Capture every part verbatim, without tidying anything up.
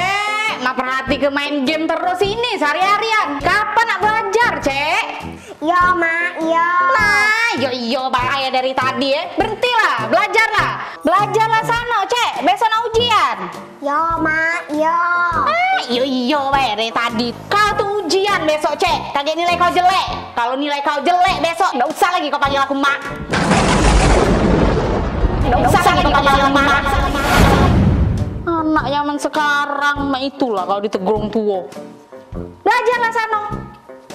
Eh, mak perhatike main game terus ini sehari-harian. Kapan nak belajar, Cek? Yo, Mak, yo. Nah, yo iyo bae dari tadi, eh. Berhentilah, belajarlah. Belajarlah sano, Cek. Besok nak ujian. Yo, Mak, yo. Eh, yo iyo bae dari tadi. Kau tu ujian besok, Cek. Kagek nilai kau jelek. Kalau nilai kau jelek besok, ndak usah lagi kau panggil aku Mak. Ndak usah lagi kau panggil aku Mak. Anak zaman sekarang, mak itulah kalau ditegur wong tuo. Belajarlah sano.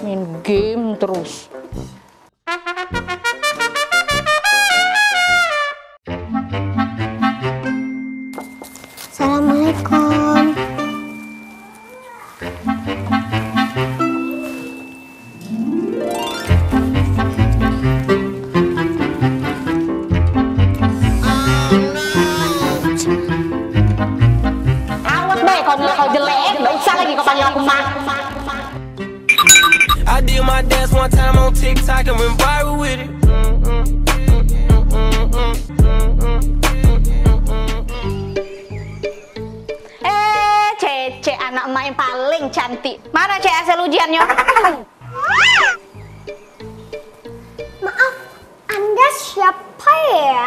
Main game terus. Assalamualaikum. Awas bae kau nilai kau jelek, ndak usah lagi kau panggil aku Mak. I did my dance one time on TikTok and went viral with it. Eh, Cek, Cek, anak emak yang paling cantik. Mana, Cek, hasil ujiannyo? Maaf, Anda siapa ya?